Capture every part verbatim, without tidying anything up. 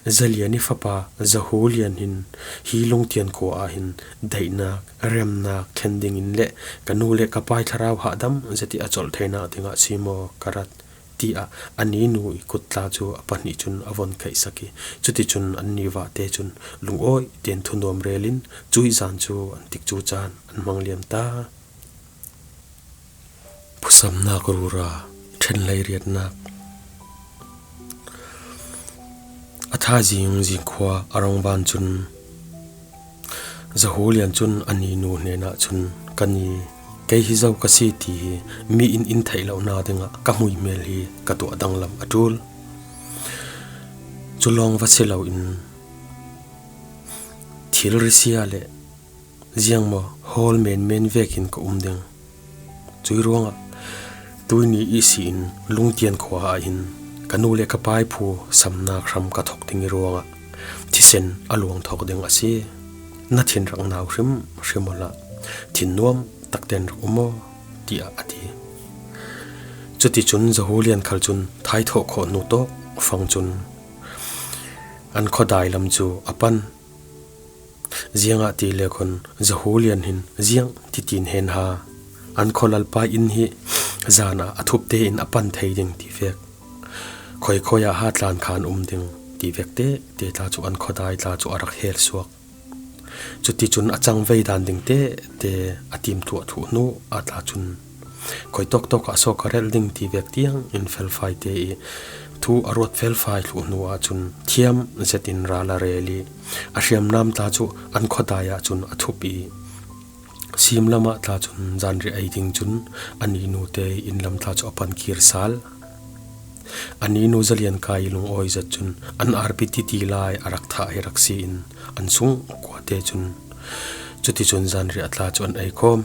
Zalian i fapa Zahulian hin hi Lungtian khua ah hin daihnak, remnak thlen dingin le ka nu le ka pai thlarau hahdam zet i a colh theinak dingah si maw ka rat, tiah a ninu i kut tla cu a pahnih cun a von kaihsak i, cuticun an nivahte cun lungawi tein thunuam relin cuih zan cu an tikcu caan an hmang liam ta. Phusamnak rura, ṭhen hleiriatnak. A thaizing zingkhua a rongban cun Zahulian cun a ninu hnenah cun, "Ka ni, kei hi zo ka si ti hi mi in in theih lohna dingah ka hmuihmel hi ka tuah danglam a ṭul. Cu lawng va si loin thil risia le ziangmaw hawl menmen vekin ka um ding. Cui ruangah tuini ihsi in Lungtian khua ah hin ka nu le ka pai phu samnak hram ka thok ding i ruangah thisen a luang thawk ding a si. Na thin rak nau hrim hrim awla thin nuam takten rak um aw," tiah a ti. Cuticun Zahulian khal cun thaithawh khawh hnu tawk fang cun an khuadai lam cu a pan. Ziangahtile khun Zahulian hin ziang titin hen ha, an khualalpa inn hi zan ah a thupte in a pan thei ding ti vek, khoikhoiah ha tlan khan um ding ti vek tete tla cu an khuadai tla cu a rak hel suak. Cuticun a cangvei dan ding tete a timtuah thluh hnu ah tla cun khoi tawktawk ah so ka relh ding ti vek tiang in felfai te i thu a ruat felfai thluh hnu ah cun thiam zetin ral a rel i a hriamnam tla cu an khuadai ah cun a thup i simlam ah tla cun zanriah ei ding cun a ninu te i inn lam tla cu a pan kir sal. A ninu Zalian kai i lungawi zet cun an arpi titi lai a rak thah hi rak si in an sung kuate cun cuticun zanriah tla cu an ei khawm.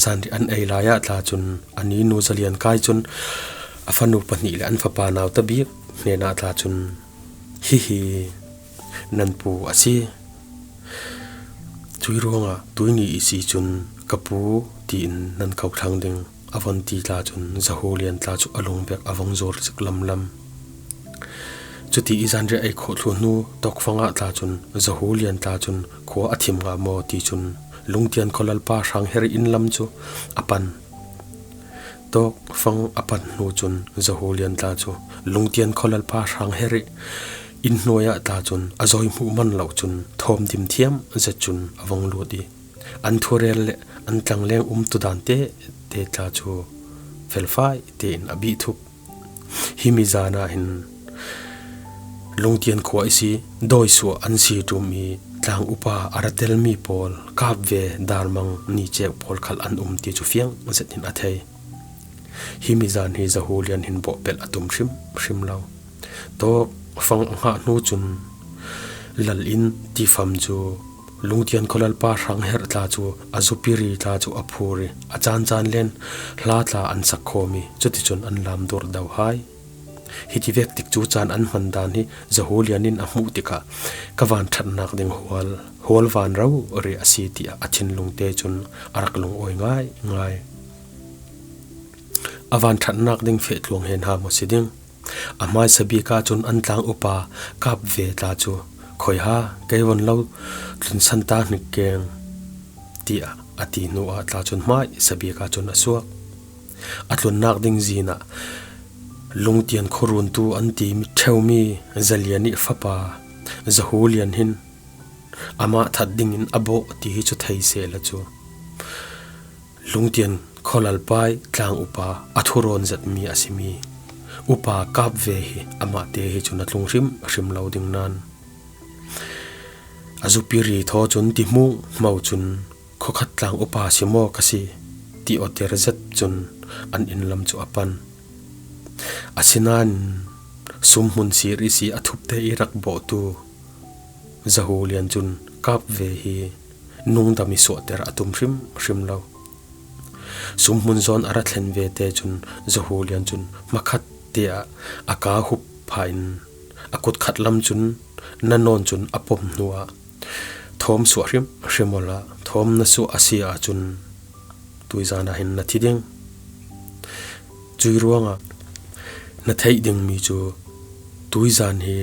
Zanriah an ei lai ah tla cun a ninu Zalian kai cun a fanu pahnih le an fapa nauta bik hnenah tla cun, "Hihi nan pu a si. Cui ruangah tuini ihsi cun ka pu tiin nan ko thlang ding," a von ti tla cun Zahulian tla cu a lung bek a vong zor zik lamlam. Cuti i zanriah ei khawh thluh hnu tawkfang ah tla cun Zahulian tla cun khua a thim ngah maw ti cun Lungtian khualalpa Hrangher inn lam cu a pan. Tawkfang a pan hnu cun Zahulian tla cu Lungtian khualalpa Hrangher i inn hnuai ah tla cun a zawi hmuh man lo cun thawm dim thiam zet cun a vong lut i an thurel le an tlangleng umtu dan tete tla cu felfai tein a bih thup. Himi zan ah hin Lungtian khua i si dawisuah an si ṭum i tlang upa a ra telmi pawl, kap ve darmang ni ceu pawl khal an um ti cu fiang zetin a thei. Himi zan hi Zahulian hin bawhpelh a tum hrim hrim lo. Tawkfang a ngah hnu cun lal in tifam cu Lungtian khualalpa Hrangher tla cu a zupiri tla cu a phur i a caan caan len hla tla an sak khawm i cuticun an lam dur do hai. Hiti vek tik cu caan an hman dan hi Zahulian in a hmuh tikah, "Ka vanṭhatnak ding hual, hual van rori a si," tiah a thinlung te cun a rak lungawi ngaingai. A vanṭhatnak ding feh tluang hen ha maw si ding? A hmaisa bik ah cun an tlang upa kap ve tla cu, "Khoi ha, kei von lo tlunsan ta hnik keng," tiah a ti hnu ah tla cun hmaisa bik ah cun a suak. A tlunnak ding zin ah Lungtian khuaruntu an timi ṭheumi Zalian i fapa Zahulian hin amah that dingin a bawh ti hi cu thei sehla cu Lungtian khualalpa i tlang upa a thurawn zetmi a simi upa kap ve hi amah te hi cun a tlung hrim hrim lo ding nan a zupiri thaw cun ti hmung hmo cun khuakhat tlang upa si maw ka si ti awter zet cun an inn lam cu a pan. Asinain sumhmun sir i si a thupte i rak bawhtu Zahulian cun kap ve hi nungdam i suahter a tum hrim hrim lo. Sumhmun zawn a ra thlen ve te cun Zahulian cun hmakhat te ah a ka hup pha in a kut khat lam cun na nawn cun a pom hnu ah thawm suah hrim hrim awla thawm na suah a si ahcun tuizan ah hin na thi ding. Cui ruangah na theih dingmi cu tuizan hi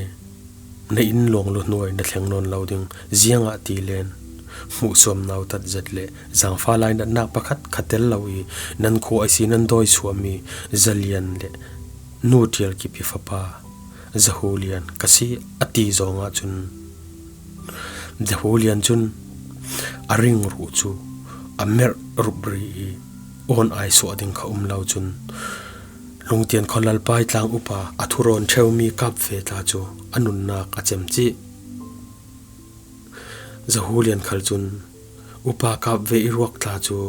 na inn luanglu hnuai na thleng nawn lo ding, ziangah ti len hmuh suam nautat zet le zangfa lainatnak pakhat kha tel lo i nan khua a si nan dawi suam i Zalian le Nu Tial Kip i fapa Zahulian ka si a ti zawng ahcun Zahulian cun a ring ruh cu a merh rupri i awn ai suah ding kha um lo cun Lungtian khualalpa i tlang upa a thurawn ṭheumi kap ve tla cu a nunnak a cem cih. Zahulian khal cun upa kap ve i ruak tla cu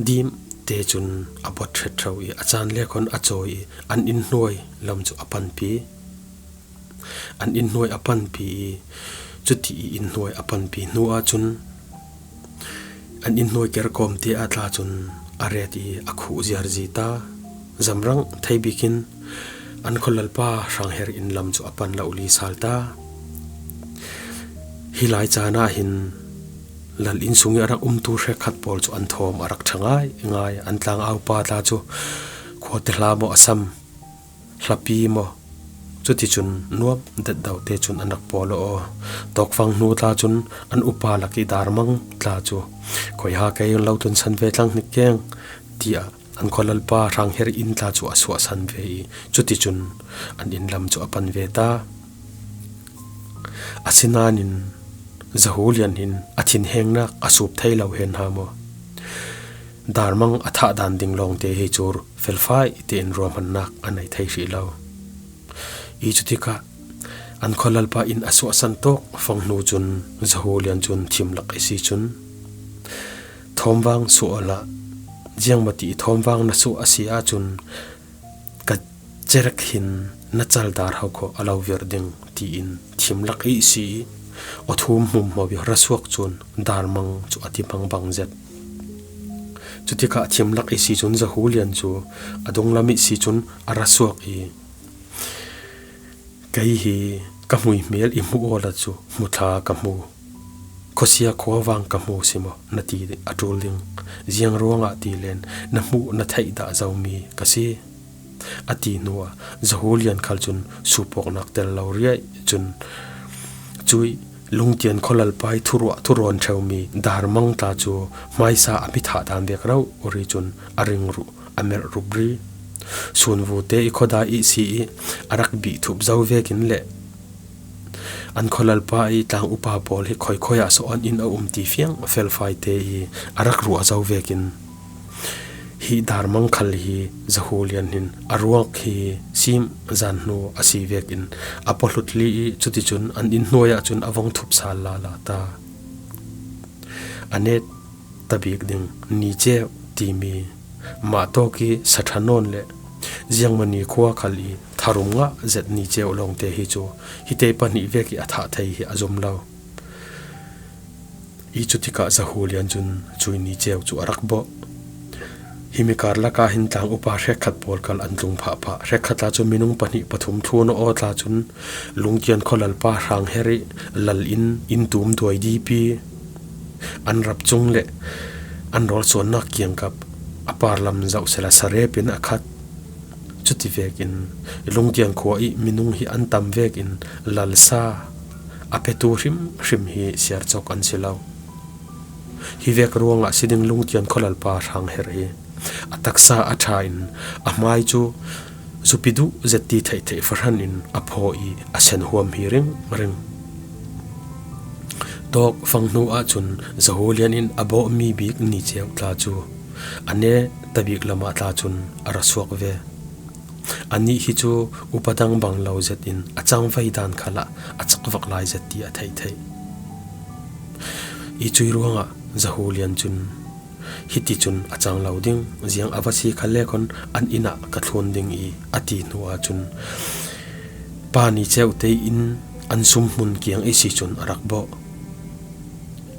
dim te cun a bot ṭhetṭho i a caan le khon a cawi i an inn hnuai lam cu a panpi. An inn hnuai a panpi i cuti i inn hnuai a panpi hnu ahcun an inn hnuai kerkawm te ah tla cun a ret i a khuh ziarzi ta. Zamrang thei bik in an khualalpa Hrangher inn lam cu a pan lo li sal ta. Hi lai caan ah hin lal inn sung i a rak umtu hrekkhat pawl cu an thawm a rak ṭha ngai ngai. An tlang aupa tla cu khuate hla maw a sam, hlapi maw, cuticun nuam detdo te cun an rak pawl aw. Tawkfang hnu tla cun an upa lak i darmang tla cu khuaiha kei lo tun san ve tlang hnik keng, tiah an khualalpa Hrangher inn tla cu a suahsan ve i cuticun an inn lam cu a pan ve ta. Asinain Zahulian hin a thinhengnak a sup thei lo hen hna maw? Darmang a thah dan ding lawngte hi cu felfai tein ruahmannak a nei thei hrih lo. I cutikah an khualalpa inn a suahsan tawk fang hnu cun Zahulian cun thimlak i si cun, thawmvang suah a hlah. Ziangmati i thawmvang na suah a si ahcun ka cerek hin na caldar ho kho a lo vir ding, tiin thimlak i si i aw thum hmumhmo i rasuak cun darmang cu a ti hmangbang zet. Cutikah thimlak i si cun Zahulian cu a dunglam i si cun a rasuak i, kei hi ka hmuihmel i hmuh awla cu hmuthla ka hmu, khuasia khuavang ka hmu si maw na ti a ṭul ding. Ziang ruangah ti len na hmuh na theih dah zomi ka si, a ti hnuah Zahulian khal cun supawknak tel lo riai cun cuih Lungtian khualalpa i thuruah thurawn ṭheumi darmang tla cu hmaisa a mi thah dan vek rori cun a ring ruh a merh rupri. Sunvute i khuadai i si i a rak bih thup zo vekin le an khualalpa i tlang upa pawl hi khoikhoi ah so an inn a um ti fiang felfai te i a rak ruah zo vekin hi darmang khal hi Zahulian hin a ruak hi sim zan hnu a si vekin a pawhlut li i cuticun an inn hnuai ah cun a vong thup sal lala ta. A net tabik ding ni ceu timi mah tawk i saṭha nawn le ziangmani khua khal i tharum ngah zet ni ceu lawngte hi cu hite pahnih vek i a thah thei hi a zum lo. I cutikah Zahulian cun cuih ni ceu cu a rak bawh. Himi karlak ah hin tlang upa hrekkhat pawl khal an tlung phahphah. Hrekkhat tla cu minung pahnih pathum thlun aw tla cun Lungtian khualalpa Hrangher i lal in inn tum duai dipi an rap cung le an rawl suannak kiangkap a parlam zoh sela sarep in a khat. Cuti vekin Lungtian khua i minung hi an tam vekin lalsa a petu hrimhrim hi siarcawk an si lo. Hi vek ruangah si ding Lungtian khualalpa Hrangher hi a taksa a ṭha in a hmai cu zupi duh zet ti theihtheih fahran in a phaw i a senhuam hi ringring. Tawk fang hnu ahcun Zahulian in a bawhmi bik ni ceu tla cu a ne tabik lamah tla cun a ra suak ve. Anih hi cu upa dang bang lo zet in a cangvai dan khalah a cakvak lai zet ti a theih theih. I cuih ruangah Zahulian cun, hiti cun a cang lo ding, ziang a va si kha le khon an inn ah ka thlun ding i a ti hnu ahcun pa ni ceu tein an sumhmun kiang i si cun a rak bawh.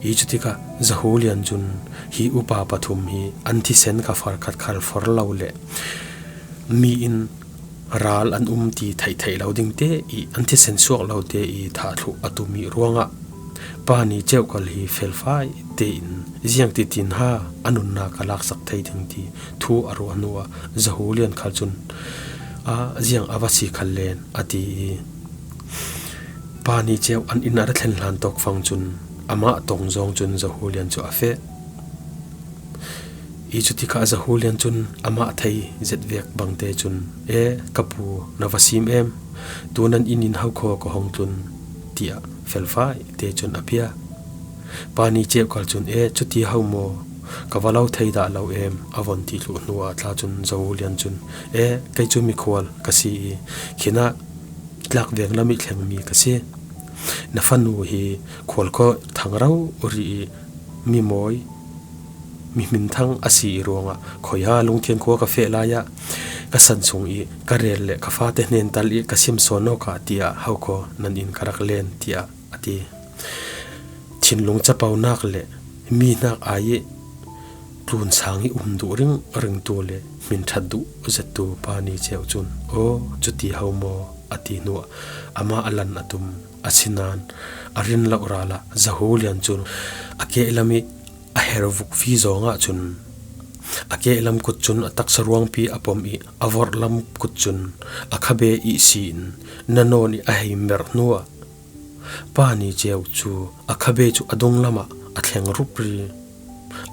I cutikah Zahulian cun hi upa pathum hi an thisen kha farkhat khal for lo le mi in ral an um ti theih theih lo ding te i an thisen suak lo te i thah thluh a tumi ruangah pa ni ceu kal hi felfai tein ziang titin ha a nunnak a laksak thei ding ti thu a ruah hnuah Zahulian khal cun a ziang a va si khal len a ti i Pa Ni Ceu an inn a ra thlen hlan tawk fang cun amah tong zawng cun Zahulian cu a feh. I cutikah Zahulian cun amah thei zet vek bangte cun, "E, ka pu, na va sim em? Tu nan inn in ho khaw ka hong tlun," tiah felfai te cun a pia. Pa Ni Ceu khal cun, "E, cuti ho maw? Ka va lo thei dah lo em?" a von ti thluh hnu ah tla cun Zahulian cun, "E, kei cu mikhual ka si i, khinah tlak veng lam i thlengmi ka si. Na fanu hi khual khawh thang rori i, mi mawi, mi hmin thang a si i ruangah khuaia Lungthian khua ka feh lai ah ka san sung i ka rel le ka fate hnen tal i ka sim sawn awkah tiah ho khaw nan inn ka rak len," tiah a ti. Thinlung caponak le mi hnak ai i tlun sang i um duh ringringtu le hmin ṭhat duh zettu Pa Ni Ceu cun, "Aw, cuti ho maw?" a ti hnuah amah a lan a tum. Asinain a rin loh ral ah Zahulian cun a kehlam i a her vukvi zawng ahcun a kehlam kut cun a taksa ruangpi a pom i a vorhlam kut cun a khabe ihsi in na nawn i a hei merh hnuah Pa Ni Ceu cu a khabe cu a dunglam ah a thleng rupri.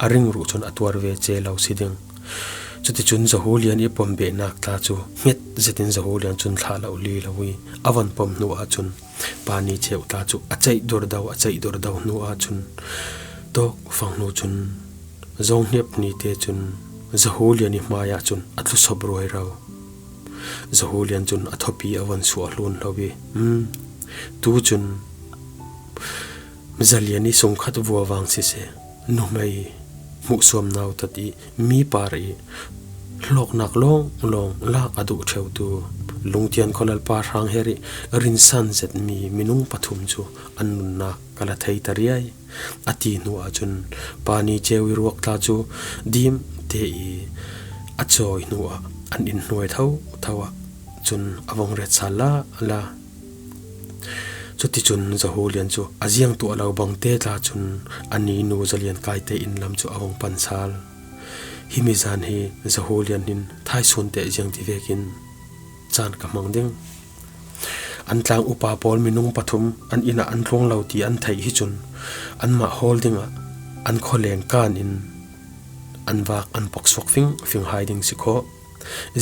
A ringruh cun a tuar ve ce lo si ding. Cuticun Zahulian i pom behnak tla cu hnget zetin Zahulian cun thlah lo li lo i a van pom hnu ahcun Pa Ni Ceu tla cu a ceih durdo, a ceih durdo hnu ahcun tawk fang hnu cun Zong hniap ni te cun Zahulian i hmai ahcun a tlusop ruai ro. Zahulian cun a thawpi a von suah hlun hlo i, "Um, tu cun Zalian i sungkhat vuavang siseh, nuhmei hmuhsuam nautat i mi par i hlawknak lawnglawng lak a duh ṭheutu Lungtian khualalpa hrang her i rinsan zetmi minung pathum cu an nunnak ka la thei ta riai," a ti hnu ahcun Pa Ni Ceu i ruak tla cu dim te i a cawi hnuah an inn hnuai thotho ah cun a vung ret sal lala. Cuticun Zahulian cu a ziang tuah lo bang te tla cun a ninu Zalian kai te inn lam cu a vung pan sal. Himi zan hi Zahulian hin thaisun te ziang ti vekin caan ka hmang ding. An tlang upa pawl minung pathum an inn ah an tlung lo ti an theih hi cun anmah hawl dingah an khualeng kan in an vak an poksuak fingfing hai ding si khawh.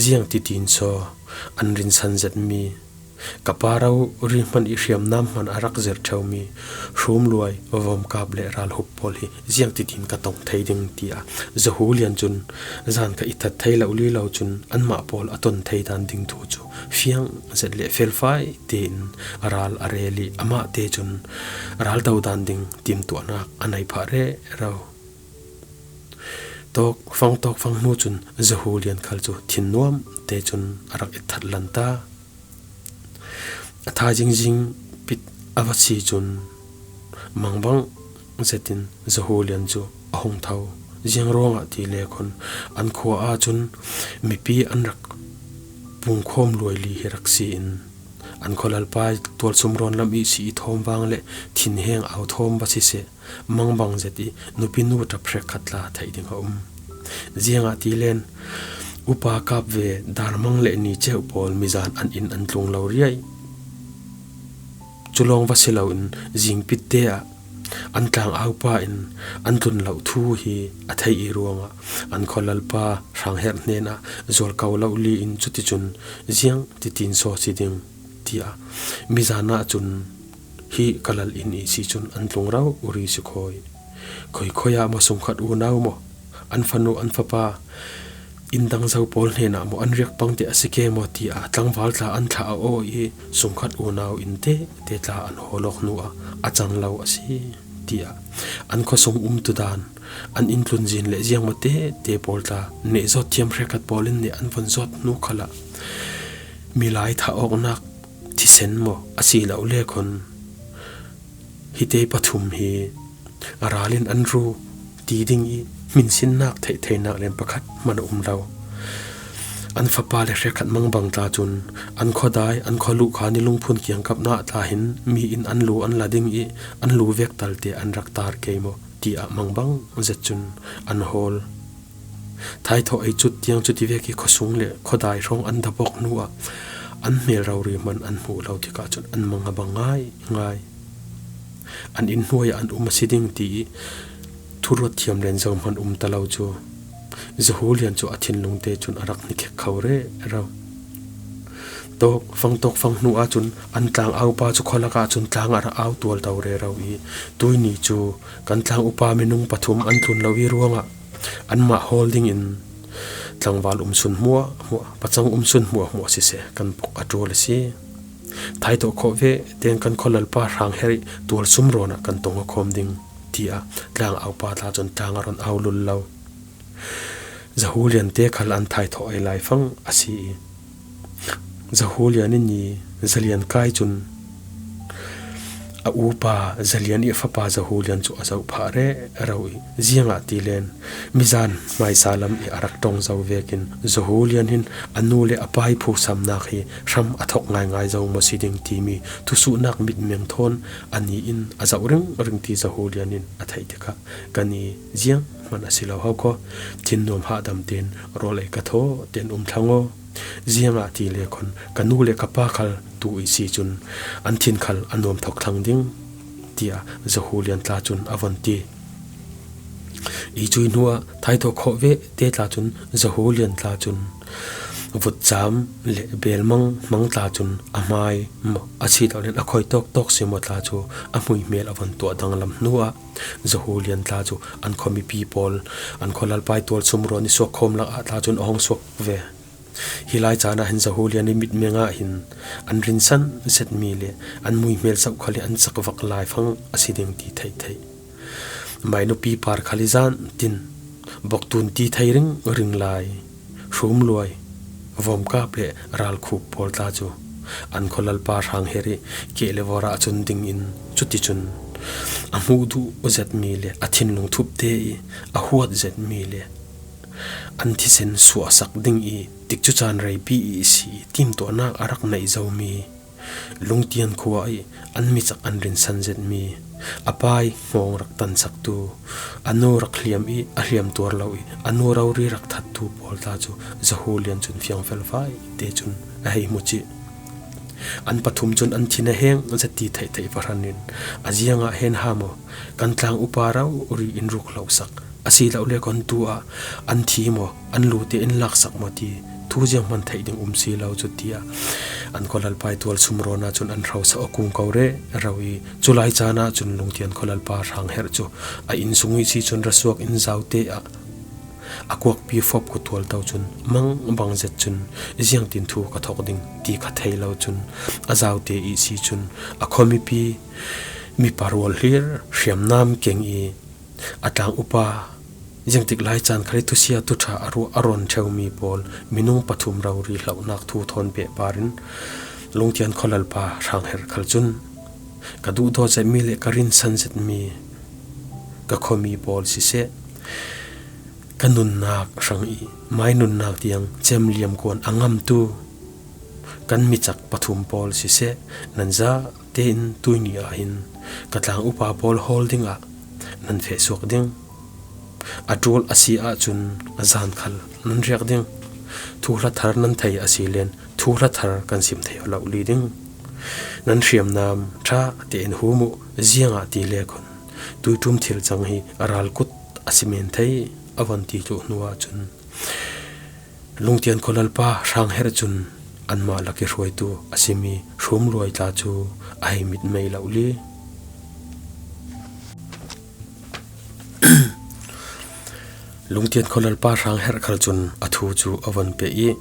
Ziang titin saw an rinsan zetmi, ka pa rori hmanh i hriamnam hmanh a rak zirh ṭheumi hrum luai, vom kap le ral hup pawl hi ziangtitin ka tong thei ding, tiah Zahulian cun zan kha i that thei lo li lo cun anmah pawl a ton thei dan ding thu cu fiang zet le felfai tein a ral a rel i amah te cun ral do dan ding timtuahnak a nei phah rero. Tawk fang tawk fang hnu cun Zahulian khal cu thinnuam te cun a rak i that lan ta. A thaizing zingpit a va si cun mangbang zetin Zahulian cu a hung tho. Ziang ruangah ti le khun an khua ahcun mipi an rak pungkhawm luai li hi rak si in an khualalpa tualsum rawn lam ihsi i thawm vang le thinheng au thawm va siseh, mangbang zet i nupi nu ṭap hrekkhat tla theih ding a um. Ziangahtile upa kap ve Darmang le Ni Ceu pawl mizan an inn an tlung lo riai. Cu lawng va si loin zingpit te ah an tlang aupa in an tlun loh thu hi a theih i ruangah an khualalpa Hrang Herh hnenah zual ko lo li in cuticun ziang titin saw si ding, tiah mizan ahcun hi ka lal inn ihsi cun an tlung rori si khawi. Khuikhui ah maw sungkhat unau maw, an fanu an fapa, inn dang zo pawl hnenah maw an riak pang te a si ke maw, tiah tlangval tla an thlah a aw i sungkhat unau in te te tla an hawl awk hnu ah a cang lo a si, tiah an khuasung umtu dan, an inn tlunzin le ziangmaw te te pawl tla neh zawt thiam hrekkhat pawl in neh an von zawt hnu khalah milai thah awknak thisen maw a si lo le khun hite pathum hi a ral in an ru ti ding i hminsinnak theihtheinak len pakhat hman a um lo. An fapa le hrekkhat mangbang tla cun an khuadai, an khualuh khan i lungphun kiangkapnak tla hin mi in an lu an la ding i an lu vek talte an rak tar kei maw, tiah mangbang zet cun an hawl. Thaithawh ei cut tiang cuti vek i khuasung le khuadai hrawng an dap awk hnu ah an hmel rori hman an hmuh lo tikah cun an mang a bang ngaingai. An inn hnuai ah an um a si ding ti ih thuruat thiam len zo hman um ta lo cu Zahulian cu a thinlung te cun a rak hnikhek kho rero. Tawk, fang tawk fang hnu ahcun an tlang aupa cu khualak ahcun tlang a rak au tualto rero ih tuihni cu kan tlang upa minung pathum an tlun lo ih ruangah anmah hawl dingin tlangval um sun hmuahhmuah, pacang um sun hmuahhmuah siseh, kan pok a ṭul a si. Thaithawh khawh ve tein kan khualalpa Hrang Herh ih tualsum rawn ah kan tong a khawm ding, tiah tlang aupa tla cun tlang a rawn au lul lo. Zahulian te khal an thaithawh ei laifang a si ih, Zahulian in i Zalian kai cun a upa Zalian ih a fapa Zahulian cu a zoh phah rero ih, ziangahtile mizan hmaisa lam ih a rak ṭong zo vekin Zahulian hin a nu le a pa ih phusamnak hi hram a thawk ngaingai zo maw si ding timi thusuhnak mitmeng thawn a ni in a zoh ringring ti Zahulian in a theih tikah, kan i zianghman a si lo ho khaw, thinnuam hahdam tein rawl ei ka thaw tein um thlang aw. Ziangahtile khawn ka nu le ka pa khal tu ih si cun an thin khal a nuam thawk thlang ding, tiah Zahulian tla cun a von ti. Ih cuih hnuah thaithawh khawh ve te tla cun Zahulian tla cun vutcam le belmang hmang tla cun a hmai maw a si lo len a khoi tawktawk si maw tla cu a hmuihmel a von tuah danglam hnuah Zahulian tla cu an khuamipi pawl, an khualalpa ih tualsum rawn ih suak khawm lakah tla cun a hong suak ve. Hi lai caan ah hin Zahulian ih mitmeng ah hin an rinsan zetmi le an muihmel zoh khal ih an cakvak laifang a si ding ti theihtheih. Mainupi par khal ih zan tin bawktun ti thei ringring lai. Hrumluai, vomkap le ralkhup pawl tla cu an khualalpa Hrang Herh ih keh le vorah cun dingin cuticun a hmuh duh zetmi le a thinlung thupte ih a huat zetmi le an thisen suahsak ding ih tikcu caan reipi ih si ih timtuahnak a rak neih zomi Lungtian khua ih an micak an rinsan zetmi, a pa ih hngawng rak tansaktu, a nu rak hliam ih a hliam tuar lo ih a nu rori rak thattu pawl tla cu Zahulian cun fiang felfai te cun a hei hmu cih. An pathum cun an thin a heng zet ti theihtheih va hran in a ziangah hen ha maw, kan tlang upa rori in ruk hlohsak a si lo le khawn tu ah an thi maw, an lu te in laksak maw ti thu zianghman theih ding um si lo cu tiah an khualalpa ih tualsum rawn ah cun an hrosa a kung ko rero ih, culai caan ah cun Lungtian khualalpa Hrang Herh cu a innsung ih si cun rasuak in zaute ah a kuakpi fop khuatual to cun mangbang zet cun ziangtin thu ka thawk ding ti kha thei lo cun a zaute ih si cun a khuamipi mipa rual hlir hriamnam keng ih a tlang upa ziangtik lai caan khal ih thusia thuṭha a ruah a rawn ṭheumi pawl minung pathum rori hlohnak thu thawn pehpar in Lungtian khualalpa Hrang Herh khal cun ka duhdaw zetmi le ka rinsan zetmi ka khuami pawl siseh, ka nunnak hrang ih mai nunnak tiang cem liamkuan a ngamtu kan micak pathum pawl siseh, nan zate in tuihni ah hin ka tlang upa pawl hawl dingah nan feh suak ding. A ṭul a si ahcun a zan khal nan riak ding. Thuhla thar nan thei a si len thuhla thar kan sim thei lo li ding. Nan hriamnam ṭha tein hum uh, ziangahtile khawn tuiṭum thil cang hi a ralkut a si men thei, a von ti tluh hnu ahcun Lungtian khualalpa Hrang Herh cun anmah lak ih hruaitu a simi Hrumluai tla cu a hei mit mei lo li. Lungtian khualalpa Hrang Herh khal cun a thu cu a von peh ih,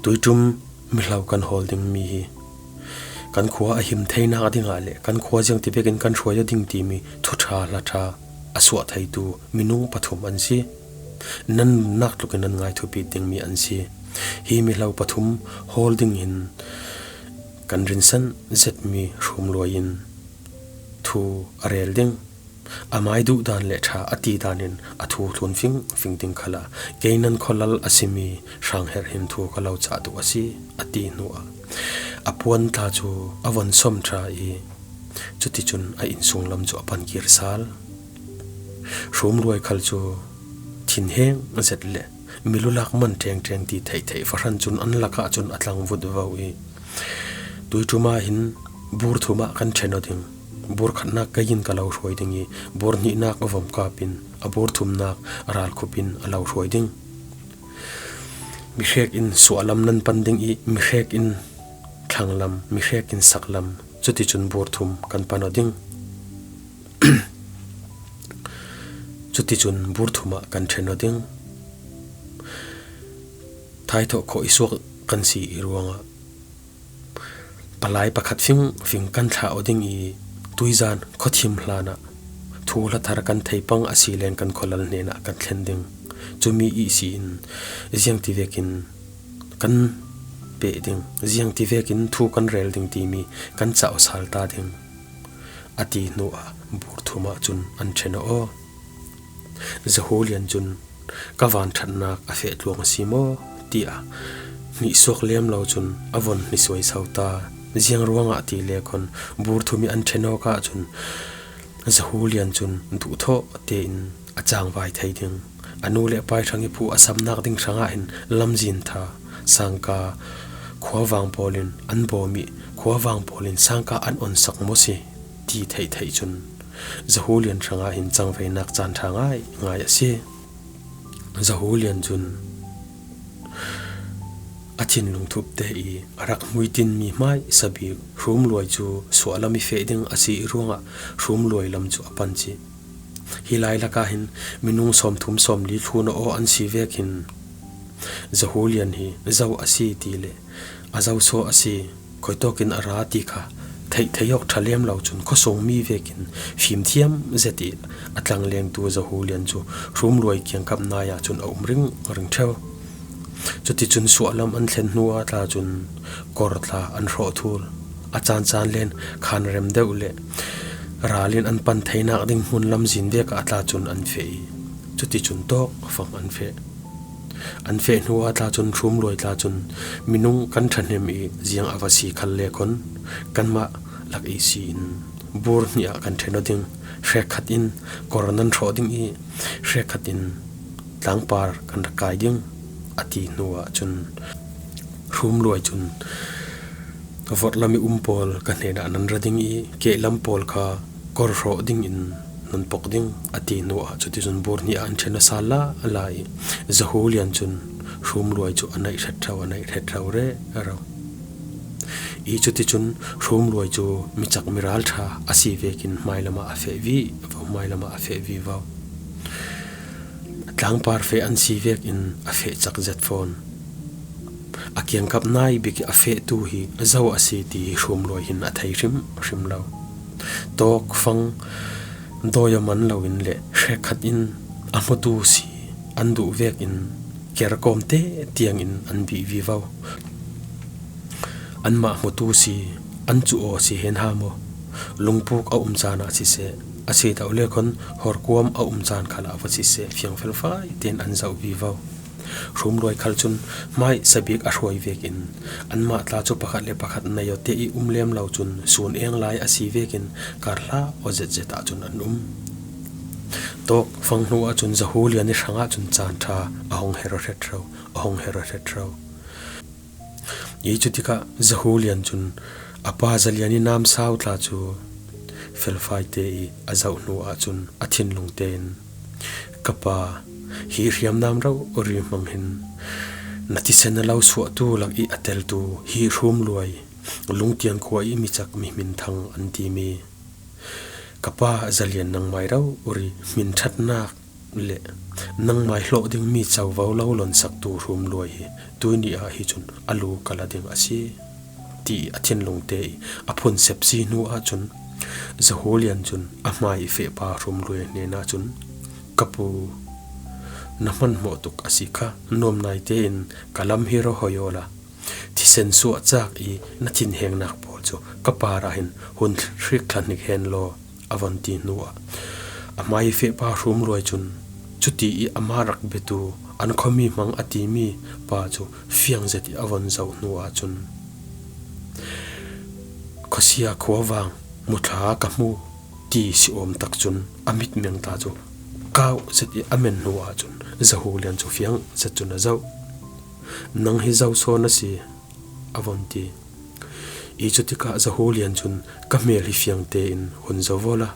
tuiṭum mihlo kan hawl dingmi hi kan khua a him theinak dingah le kan khua ziangti vekin kan hruai aw ding timi thuṭha hlaṭha a suah theitu minung pathum an si. Nan nunnak tlukin nan ngaithupi dingmi an si. Hi mihlo pathum hawl ding hin kan rinsan zetmi Hrumluai in thu a rel ding. Amai duhdan le ṭha a tidan in a thu thlun fingfing ding khalah kei nan khualal a simi Hrang Herh hin thu ka lo cah duh a si, a ti hnuah a puan tla cu a von sawm ṭha ih cuticun a innsung lam cu a pan kir sal. Hrumluai khal cu thinheng zet le milulak man ṭengṭeng ti theihtheih fahran cun an lakah cun a tlang vutvo ih Tuiṭum ah hin bur thum ah kan ṭhen aw ding. Bur khatnak kei in ka lo hruai ding ih, bur hnihnak a vom kap in, a bur thumnak a ralkhup in a lo hruai ding. Mihrek in suahlam nan pan ding ih, mihrek in thlanglam, mihrek in saklam, cuticun bur thum kan pan aw ding. Cuticun bur thum ah kan ṭhen aw ding. Thaithawh khawh ih suak kan si ih ruangah palai pakhat fingfing kan thlah aw ding ih, tuizan khuathim hlanah thuhla thar kan thei pang a si leng kan khualal hnenah kan thlen ding. Cumi ihsi in ziangti vekin kan peh ding, ziangti vekin thu kan rel ding timi kan cah aw sal ta ding, a ti hnuah bur thum ah cun an ṭhen aw. Zahulian cun, "Ka vanṭhatnak a feh tluang a si maw?" tiah hnihsuak lem lo cun a von hnisuai so ta. Ziang ruangah ti le khawn bur thum ih an ṭhen awk ahcun Zahulian cun duhthawh tein a cangvai thei ding. A nu le pai hrang ih phu a samnak ding hrangah hin lamzin ṭha, sangka khuavang pawl in an bawm ih khuavang pawl in sangka an onsak maw si ti theih theih cun Zahulian hrangah hin cangvainak caan ṭha ngaingai a si. Zahulian cun a thinlung thup te ih a rak hmuitinmi hmaisabik Hrum Luai cu suahlam ih feh ding a si ih ruangah Hrum Luai lam cu a pan cih. Hi lai lakah hin minung sawmthum sawmli thlun aw an si vekin Zahulian hi zo a si ti le a zoso a si, khuitawkin a ra ti kha theih theih awk ṭha lem lo cun khuasungmi vekin fimthiam zet ih a tlanglengtu Zahulian cu Hrum Luai kiangkap nai ah cun a um ringring ṭheu. Cuticun suahlam an thlen hnu ah tla cun kor tla an hrawh thul. A caancaan len khanrem deuh le ral in an pan theinak ding hmun lamzin vek ah tla cun an feh ih cuticun tawkfang an feh. An feh hnu ah tla cun Hrum Luai tla cun, "Minung kan ṭhahnem ih ziang a va si khal le khawn kanmah lak ihsi in bur hnih ah kan ṭhen aw ding. Hrekkhat in kor nan hrawh ding ih hrekkhat in tlangpar kan rak kai ding," a ti hnu ah cun Hrum Luai cun, "Vorhlam ih um pawl ka hnenah nan ra ding ih kehlam pawl kha kor hrawh dingin nan pok ding," a ti hnu ah cuticun bur hnih ah an ṭhen aw sal lala ih Zahulian cun Hrum Luai cu a naih hret ṭheu, a naih hret ṭheu rero. Ih cuticun Hrum Luai cu micak miral ṭha a si vekin hmailam ah a feh vivo, hmailam ah a feh vivo. Tlangpar feh an si vekin a feh cak zet fawn. A kiangkap nai bik ih a fehtu hi zo a si ti hi Hrum Luai hin a thei hrimhrim lo. Tawkfang dawi aw man loin le hrekkhat in a hmutu si an duh vekin kerkawm te tiangin an bih vivo. Anmah hmutu si an cuh aw si hen ha maw? Lungpuk a um caan ah siseh, a si deuh le khawn horkuam a um caan khal ah va siseh, fiangfel fai tein an zoh vivo. Hrum Luai khal cun hmaisabik a hruai vekin anmah tla cu pakhat le pakhat nei aw te ih um lem lo cun sun eng lai a si vekin karhla aw zetzet ah cun an um. Tawkfang hnu ah cun Zahulian ih hrangah cun caan ṭha a hung her aw hret hro, a hung her aw hret hro. Ih cutikah Zahulian cun a pa Zalian ih namsau tla cu felfai te ih a zoh hnu ah cun a thinlung tein, "Ka pa, hi hriamnam rori hmang hin na thisen a lo suahtu lak ih a teltu hi Hrum Luai, Lungtiang khua ih micak mi hminthang an timi, ka pa Zalian nangmai rori hmin ṭhatnak le nangmai hlawh dingmi covo lo lonsaktu Hrum Luai hi tuini ah hi cun a lu ka la ding a si," ti a thinlung te ih a phun sep si hnu ah cun Zahulian cun a hmai ih fehpa Hrum Luai hnenah cun, "Ka pu, na hmanhmawh tuk a si kha, nuam naite in ka lam hi rawhoi awla thisen suah cak ih na thinhengnak pawl cu ka parah hin hun hrik thla hnik hen law," a von ti hnu ah a hmai ih fehpa Hrum Luai cun, "Cuti ih amah rak biatu an khuami hmang a timi pa cu fiang zet ih a von zoh hnu ah cun, 'Khuasia khuavang muthla ka hmu,' ti si awm tak cun a mitmeng tla cu kauh zet ih a men hnu ah cun Zahulian cu fiang zet cun a zoh. 'Nang hi zo sawn a si,' a von ti. I cutikah Zahulian cun, "Ka hmel hi fiangte in hun zo vawla,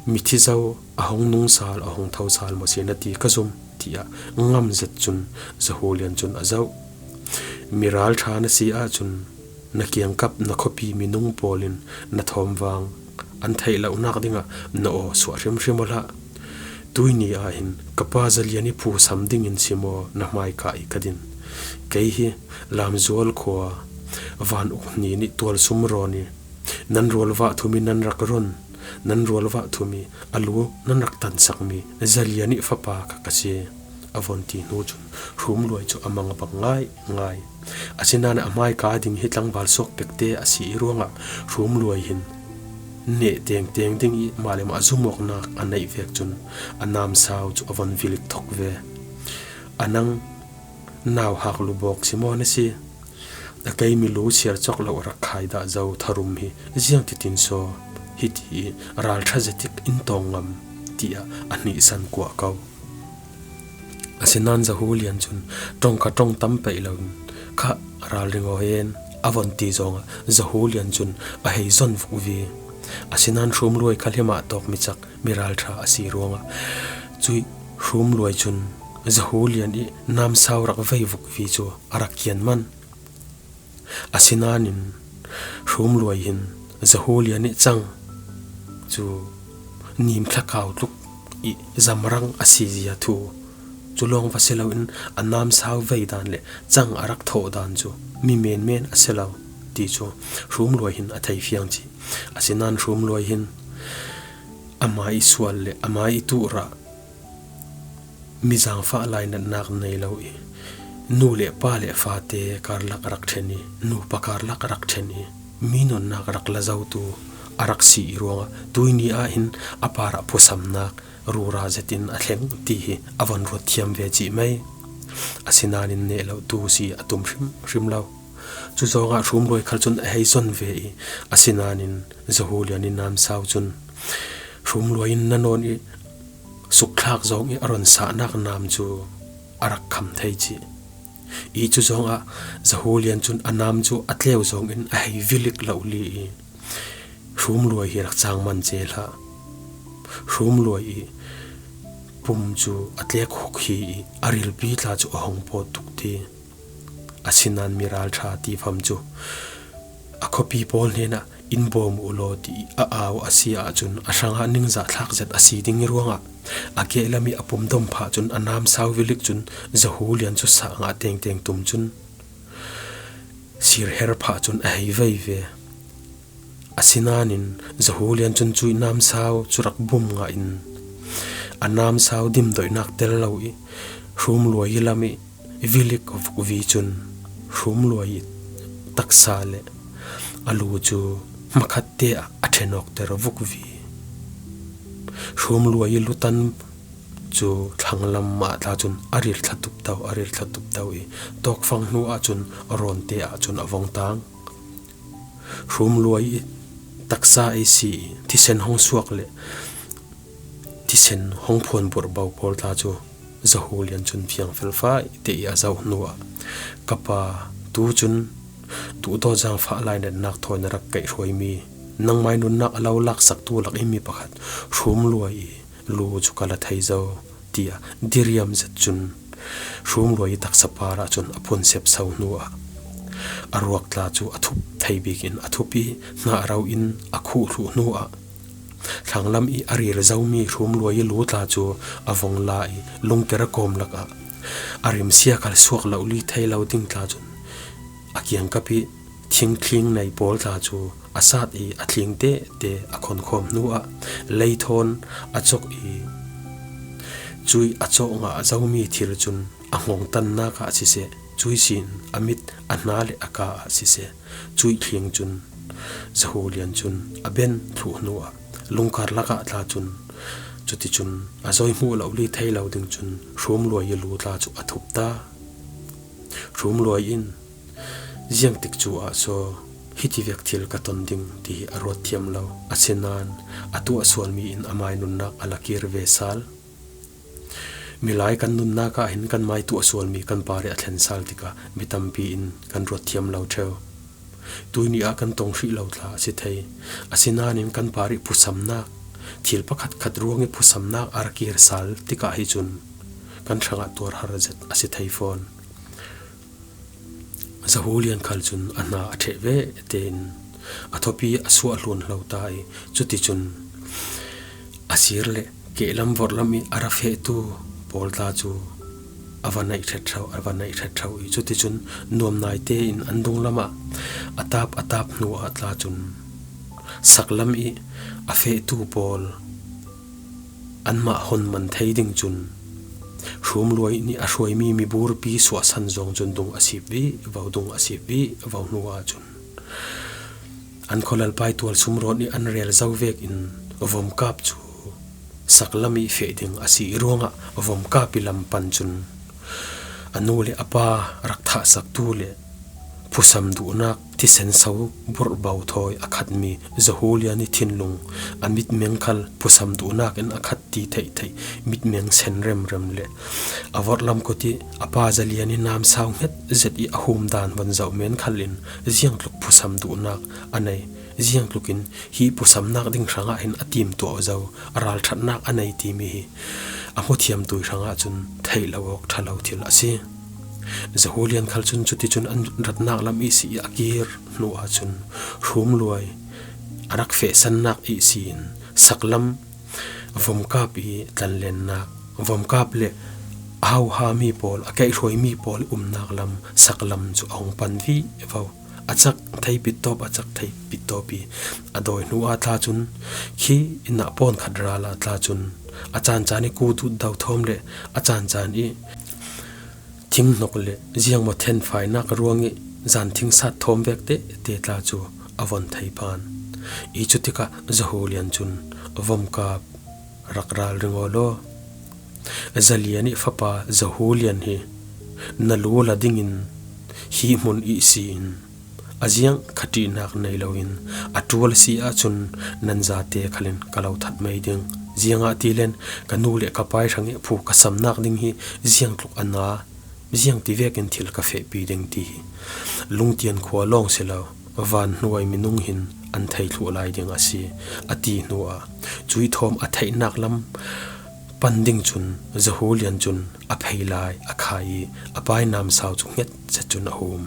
mithi zo a hong nungsal, a hong thosal maw si na ti ka zum," tiah ngam zet cun Zahulian cun a zoh. "Miralṭha na si ahcun na kiangkap na khuapi minung pawl in na thawmvang an theih lonak dingah na aw suah hrimhrim aw hlah. Tuini ah hin ka pa Zalian i phu sam dingin si maw na hmaika i ka din? Kei hi Lamzual khua Van Uk Hni nih tualsum rawn i nan rualvah thum i nan rak ron, nan rualvah thum i a lu nan rak tansakmi Zalian i fapa kha ka si," a von ti hnu cun Hrum Luai cu a mang a bang ngaingai. Asinain a hmaika ding hi tlangval suak pekte a si i ruangah Hrum Luai hin neh tengteng ding i mah le mah a zumawknak a neih vek cun a namsau cu a von vilik thok ve. "A nang nauhak lu bawk si maw na si? A keimi lu siar cawk lo a rak khai dah zo tharum hi ziang titin saw hiti i ralṭha zetik in tawng ngam?" tiah a hnihsan kuah ko. Asinain Zahulian cun, "Ṭong kha ṭong tam peih loin kha ralring aw hen," a von ti zawngah Zahulian cun a hei zon vukvi. Asinain Hrum Luai kha hlimah tawk mi cak miralṭha a si ruangah cuih Hrum Luai cun Zahulian i namsau rak vei vukvi cu a rak kian man. Asinain Hrum Luai hin Zahulian i cang cu nim thlakau tluk i zamrang a si zia thu cu lawng va si loin a namsau vei dan le cang a rak thawh dan cu mi menmen a si lo ti cu Hrum Luai hin a thei fiang cih. Asinain Hrum Luai hin amah i sual le amah i tuhrah mi zaangfah lainatnak nei lo i nu le pa le fate karlak rak ṭhen i nupa karlak rak ṭhen i mi nunnak rak la zotu a rak si i ruangah tuini ah hin a parah phusamnak rura zetin a thleng ti hi a von ruat thiam ve cih mai. Asinain neh lo tu si a tum hrimhrim lo. Cu zawngah Hrum Luai khal cun a hei zon ve i, asinain Zahulian i namsau cun Hrum Luai in na nawn i sukthlak zong i a ron sahnak nam cu a rak kham thei cih. I cu zawngah Zahulian cun a nam cu a tleu zong in a hei vilik lo li i Hrum Luai hi rak cang man ce hlah. Hrum Luai i pum cu a tlek huk hi i a rilpi tla cu a hong pawt tuk ti. Asinain miralṭha tifam cu a khuapi pawl hnenah, "In bawm uh law," ti a au a si ahcun a hrangah ningzah thlak zet a si ding i ruangah a kehlam i a pum dom phah cun a namsau vilik cun Zahulian cu sah ngah tengteng tum cun sirher phah cun a hei vei ve. Asinain Zahulian cun cuih namsau cu rak bum ngah in a namsau dimdoihnak tel lo i Hrum Luai i lam i vilik vukvi cun Hrum Luai i taksa le a lu cu hmakhatte ah a ṭhenawkter vukvi. Hrum Luai i lutan cu thlanglam ah tla cun a rir thla tupto, a rir thla tupto i tawkfang hnu ahcun rawnte ahcun a vong tang. Hrum Luai i taksa ei si i thisen hong suak le thisen hong phuan burhbo pawl tla cu Zahulian cun fiang felfai te i a zoh hnuah, "Ka pa, tu cun duhdaw zaangfah lainatnak thawi na rak kaih hruaimi, nangmai nunnak a lo laksaktu lak i mi pakhat Hrum Luai i lu cu ka la thei zo," tiah diriam zet cun Hrum Luai i taksa parah cun a phun sepso hnuah a ruak tla cu a thup thei bik in a thup i hnahro in a khuh hluh hnuah thlanglam i a rir zomi Hrum Luai i lu tla cu a vong la i lungker kawm lakah a rimsia khal suak lo li thei lo ding tla cun a kiangkap i thingthling nei pawl tla cu a sat i a thling tehte a khonkhawm hnuah leithawn a cawk i cuih a cawh ngah zomi thil cun a hngawngtannak ah siseh, cuih sin a mit, a hna le a ka ah siseh, cuih thling cun Zahulian cun a ben thluh hnuah lungkar lakah tla cun, cuticun a zoi hmuh lo li thei lo ding cun Hrum Luai i lu tla cu a thup ta. Hrum Luai in, "Ziangtik cu ah saw hiti vek thil ka ton ding," ti hi a ruat thiam lo. Asinain a tuah sualmi in amai nunnak a la kir ve sal. Milai kan nunnak ah hin kanmai tuah sualmi kan parih a thlen sal tikah mi tampi in kan ruat thiam lo ṭheu. Tuini ah kan tong hrih lo tla a si thei. Asinain kan parih phusamnak, thil pakhat khat ruangih phusamnak a ra kir sal tikah hi cun kan hrangah tuar har zet a si thei fawn. Zahulian khal cun a hna a ṭheh ve tein a thupi a suah hlun hlo ta i cuticun a sir le kehlam vorhlam i a ra fehtu pawl tla cu a va naih ṭhetṭho, a va naih ṭhetṭho i cuticun nuam naite in an dunglam ah a tap a tap hnu ah tla cun saklam i a fehtu pawl anmah hun man thei ding cun hrumluai nih a hruaimi miburpi suahsan zong cun dung a sip vivo, dung a sip vivo hnu ahcun an khualalpai tual sumrawn i an rel zo vekin vomkap cu saklam i feh ding a si i ruangah vomkap i lam pan cun a nu le a pa rak thahsaktu le phusam duhnak thisen so burhbo thawi a khatmi Zahulian i thinlung a mitmeng khal phusam duhnak in a khat ti theihtheih mitmeng sen remrem le a vorhlam kut i a pa Zalian i namsau hnget zet i a hum dan von zoh men khal in ziangtluk phusam duhnak a nei. Ziangtluk in hi phusamnak ding hrangah hin a timtuah zo, a ralṭhatnak a nei timi hi a hmuthiamtu hrangah cun theih lo awk ṭha lo thil a si. Zahulian khal cun cuticun an ratnak lam ihsi i a kir hnu ahcun hrumluai a rak fehsannak ihsi in saklam vomkap i tlanlennak, vomkap le a hauhami pawl, a keihhruaimi pawl i umnak lam saklam cu a hung pan vivo. A cak thei pittawp, a cak thei pittawp i a dawi hnu ah tla cun khi inn ah pawn khat ral ah tla cun a caancaan i kudut do thawm le a caancaan i thinghnok le ziangmaw thenfainak ruang i zan thing sat thawm vek tehte tla cu a von thei phan. I cutikah Zahulian cun vomkap rak ral ring aw law, Zalian i fapa Zahulian hi na lu la dingin hi hmun ihsi in a ziang khaṭihnak nei loin a ṭual si ahcun nan zate khalin ka lo that mei ding. Ziangahtile ka nu le ka pai hrangih phu ka samnak ding hi ziangtluk a na, ziangti vekin thil ka fehpi ding ti hi lungtian khua lawng si lo, van hnuai minung hin an thei thluh lai ding a si, a ti hnuah cuih thawm a theihnak lam pan ding cun Zahulian cun a phei lai a khai i a pai namsau cu hnget zet cun a hum.